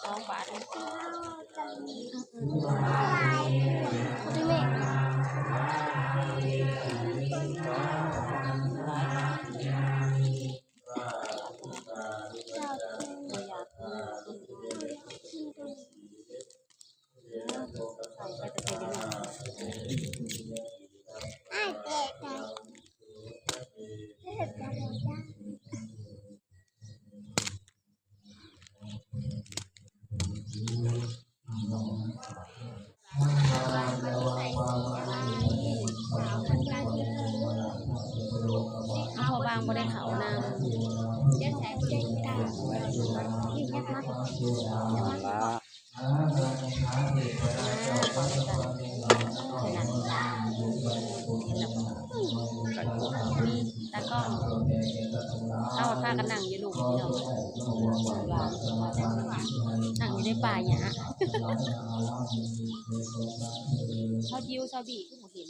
ສອງບາດ ອືມ ເຮົາວາງບໍ່ໄດ້ເຂົ້ານຳ ຕາກ້ອງ ເຮົາພາກັນນັ່ງຢູ່ລຸ່ມພີ່ນ້ອງ ນັ່ງຢູ່ໃນປ່າຫຍ້າ ເຮົາຈິ້ວຊາວບີຄືບໍ່ເຫັນ.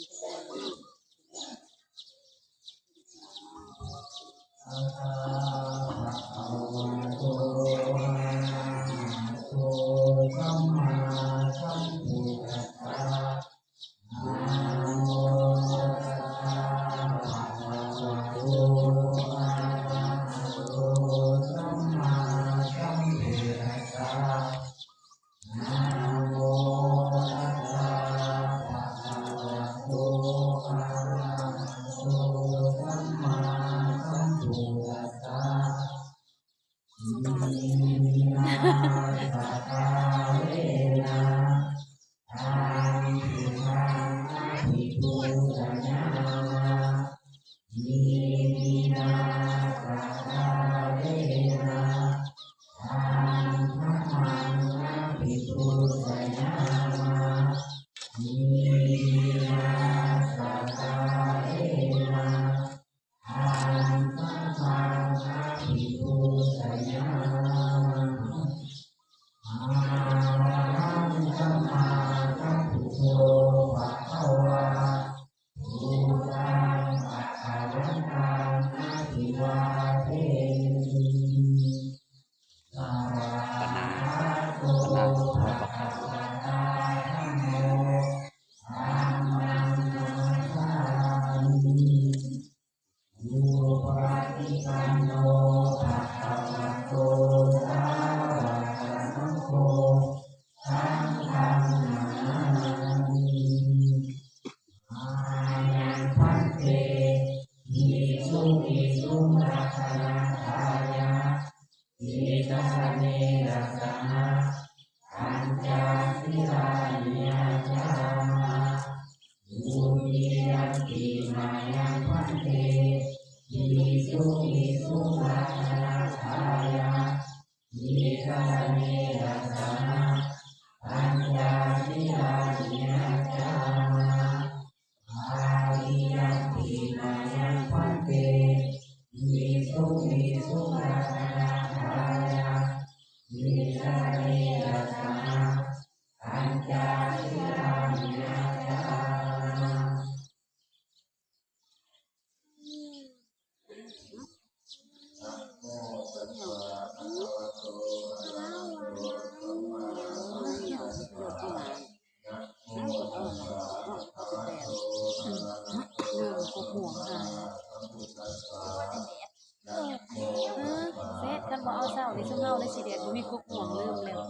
ເອີ ເຊັດ ຄັນບໍ່ເອົາເຊົ້ານີ້ ຊຸມເຮົາໄດ້ຊິແດດ ບໍ່ມີກົກມ່ວງ ລືມແລ້ວ.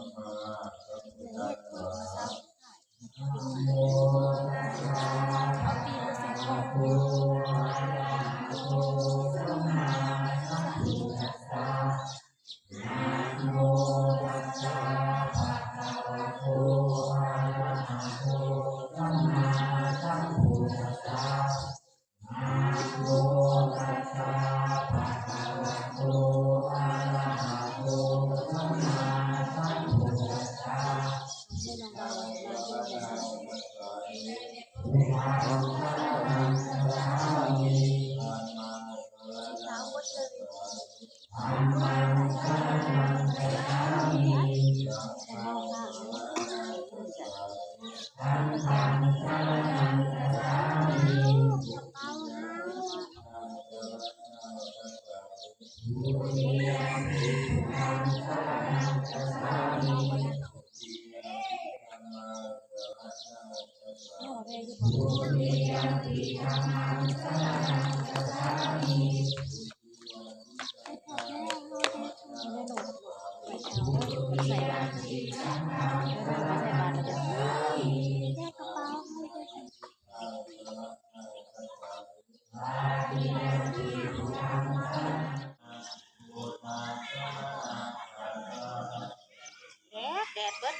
ແດດ ແດດເບິດ.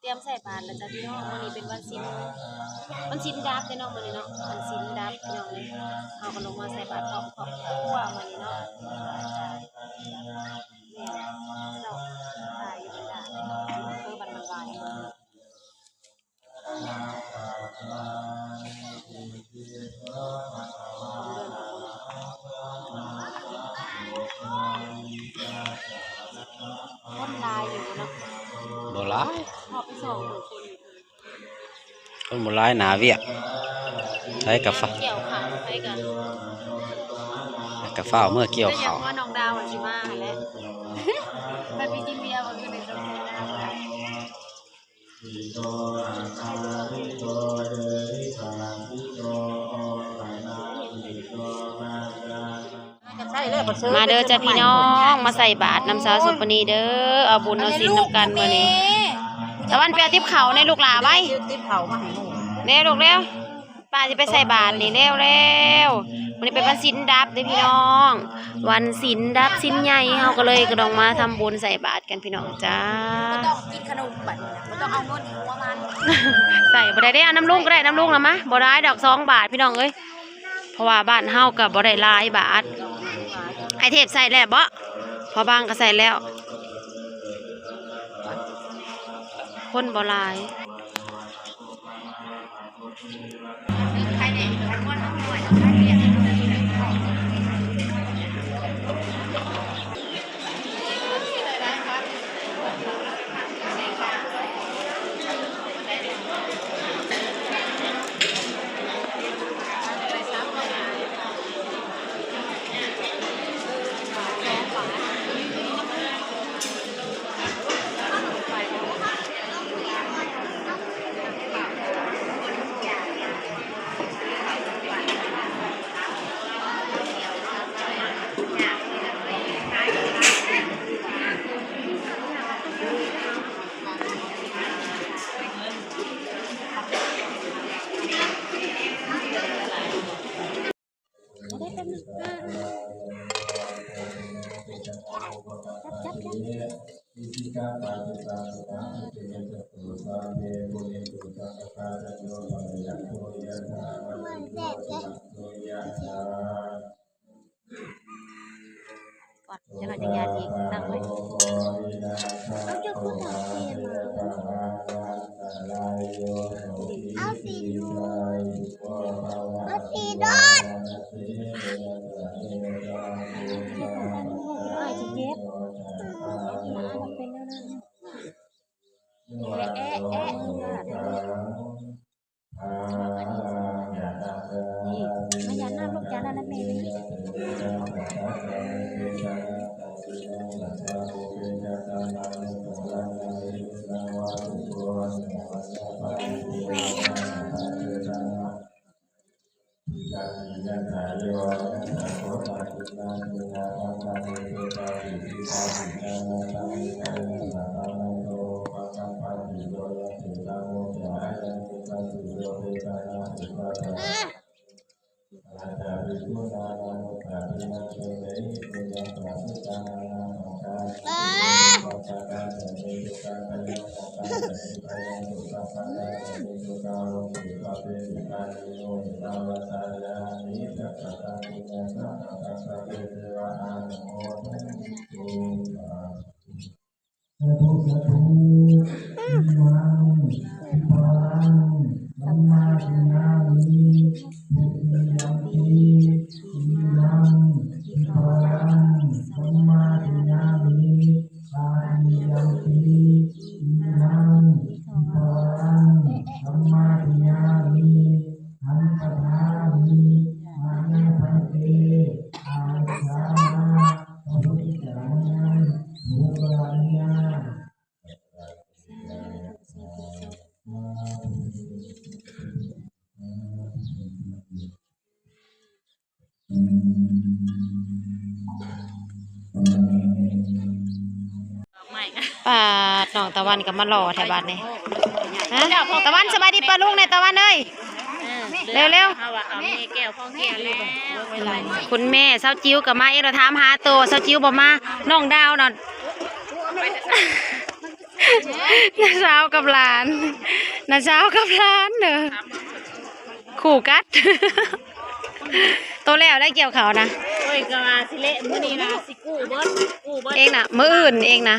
ຕຽມໃສ່ບາດແລ້ວຈ້າພີ່ນ້ອງ. ມື້ນີ້ເປັນວັນສິນ ວັນສິນດັບເດ້ເນາະ ມື້ນີ້ເນາະ ວັນສິນດັບພີ່ນ້ອງເອີຍ. ເຮົາກໍລົງມາໃສ່ບາດພ້ອມຄອບຄົວມື້ນີ້ເນາະ. ແມ່ນເນາະ ຫຼາຍຢູ່ເດ້ ເອີ ວັນ ວັນວາຍ. ຄົນຫຼາຍຢູ່ເນາະ. ບໍ່ຫຼາຍ ພໍໄປສອງໝູ່ຄົນ. ຄົນບໍ່ຫຼາຍ ໜ້າວຽກ ໃຜກໍຟ້າວ ກ່ຽວເຂົ້າ ໃຜກໍ ໃຜກໍຟ້າວເມືອກ່ຽວເຂົ້າ. ແຕ່ຫຍັງວ່ານ້ອງດາວຊິມາຫັ້ນແຫຼະ ໄປ ໄປກິນເບຍບໍ່ຄືໄດ້ ມາເດີຈ້າພີ່ນ້ອງ ມາໃສ່ບາດນຳສາວສຸປະນີເດີ. ເອົາບຸນເອົາສິນນຳກັນມື້ນີ້. ຕາວັນ ໄປເອົາຕິບເຂົ້າແດ່ລູກຫຼ້າໄວ້. ຕິບເຂົ້າມາໃຫ້ໝູ່ ເລັວລູກເລັວ. ປ້າຊິໄປໃສ່ບາດນີ້ ເລັວໆ. ມື້ນີ້ເປັນວັນສິນດັບເດ້ພີ່ນ້ອງ ວັນສິນດັບສິນໃຫຍ່ ເຮົາກໍເລີຍກໍຕ້ອງມາທຳບຸນໃສ່ບາດກັນພີ່ນ້ອງຈ້າ. ບໍ່ຕ້ອງກິນຂະໜົມບັດນີ້ນະ ບໍ່ຕ້ອງເອົາເງິນໃຫ້ຫົວມັນ. ໃສ່ບໍ່ໄດ້ເດ້ ເອົານຳລຸງກໍໄດ້ ນຳລຸງນຳມາ. ບໍ່ຫຼາຍດອກ ສອງບາດພີ່ນ້ອງເອີຍ ເພາະວ່າບ້ານເຮົາກໍບໍ່ໄດ້ຫຼາຍບາດ. ອ້າຍເທບໃສ່ແລ້ວເບາະ? ພໍ່ບາງກໍໃສ່ແລ້ວ ຄົນບໍ່ຫຼາຍ. ກ່ອນ ຈັກໜ້ອຍຈະຍາດອີກ ນັ່ງໄວ້. ເອົາ ເຈົ້າຄືເອົາສີມາ ເອົາສີດູ ເອົາສີໂດດ. ອ້າຍຊິເຈັບ ເປັນແນວນັ້ນ ແອະ ແອະ ແອະ. ນີ້ ມາຢາດນ້ຳລູກ ຢາດນ້ຳນຳແມ່ນີ້. ສາທຸ ສາທຸ. ອິມານິ ທິພະວັງ ສຳມາທິຍາມິ ທຸຕິຍຳປິ ອິມານິ ທິພະວັງ ສຳມາທິຍາມິ ຕາທິຍຳປິ ອິມານິ ທິພະວັງ ສຳມາທິຍາມິ ຫັງຄະຖາມິ ມະຍັງ ພັນເຕ ອາມິສສາມະ ພະພຸດທະເຈົ້າ ໂມກະລານິຍາ. ປາດ ນ້ອງຕາວັນກໍມາຫຼໍ່ແທ້ບາດນີ້. ຮະ ຕາວັນ ສະບາຍດີປ້າລຸງແດ່ ຕາວັນເອີຍ. ເອີ ເລັວໆ ເຮົາວ່າເອົາແມ່ແກ້ວຂອງແກ້ວແລ້ວ. ຄຸນແມ່ສາວຈິ້ວກໍມາເອງ ລະຖາມຫາໂຕ ສາວຈິ້ວບໍ່ມາ. ນ້ອງດາວນະ ນ້າສາວກັບຫຼານ ນ້າສາວກັບຫຼານເດີ ຄູ່ກັດ. ໂຕແລ້ວໄດ້ກ່ຽວເຂົ້ານະ. ໂອ້ຍ ກໍວ່າຊິເລະ ມື້ນີ້ນະຊິກູ້ເບິດ ກູ້ເບິດເອງນະ. ມື້ອື່ນເອງນະ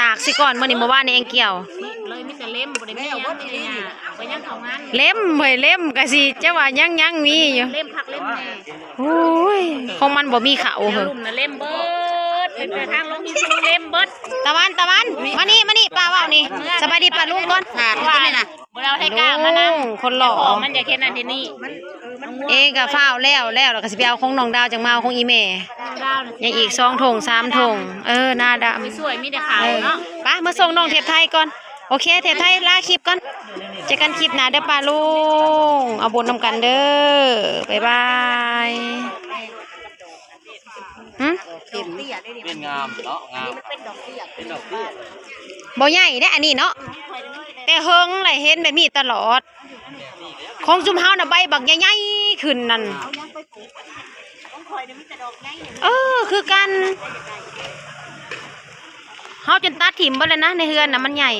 ຕາກຊິກ່ອນ. ມື້ນີ້ ມື້ວານນີ້ເອງກ່ຽວເລີຍ ມີແຕ່ເລັມ ບໍ່ໄດ້ມີຫຍັງເລີຍ. ເລັມເວີຍ ເລັມກະຊິ ເຈົ້າວ່າຍັງ ຍັງມີຢູ່ ເລັມຄັກເລັມແນ່. ໂອ້ຍ ຂອງມັນບໍ່ມີເຂົ້າເຮີ້ຍ. ເລັມເບິດ ເປັນແຕ່ທາງລົງທີ່ເລັມເບິດ. ຕາວັນ ຕາວັນ ມານີ້ ມານີ້ ປ້າເວົ້ານີ້. ສະບາຍດີປ້າລຸງກ່ອນ ຂາດຕົວນີ້ນະ. ບໍ່ໄດ້ເອົາໄທກ້າມານຳ ຄົນຫຼໍ່ ມັນຢາກເຮັດນັ້ນເຮັດນີ້. ເອງກໍຟ້າວແລ້ວ ແລ້ວ ແລ້ວກໍຊິໄປເອົາຂອງນ້ອງດາວ ຈັ່ງມາເອົາຂອງອີ່ແມ່. ຍັງອີກສອງຖົງສາມຖົງ. ເອີ ໜ້າດຳ ໄປຊ່ວຍມີແຕ່ຂາວເນາະ. ໄປ ມາສົ່ງນ້ອງເທບໄທກ່ອນ. ໂອເຄ ເທບໄທລາຄລິບກ່ອນ ເຈີກັນຄລິບໜ້າເດີປ້າລຸງ. ເອົາບຸນນຳກັນເດີ ບາຍບາຍ. ຫຶ ເປັນງາມເນາະ ງາມ ເປັນດອກເບ້ຍ ເປັນດອກເບ້ຍ. ບໍ່ໃຫຍ່ເດ້ອັນນີ້ເນາະ ແຕ່ເຫິງແຫຼະ ເຫັນແບບນີ້ຕະຫຼອດ. ຂອງຊຸມເຮົານະໃບບັກໃຫຍ່ໆຂຶ້ນນັ້ນ. ເອີ ຄືກັນ ເຮົາຈົນຕັດຖິ້ມເບິດແລ້ວນະ ໃນເຮືອນນະມັນໃຫຍ່.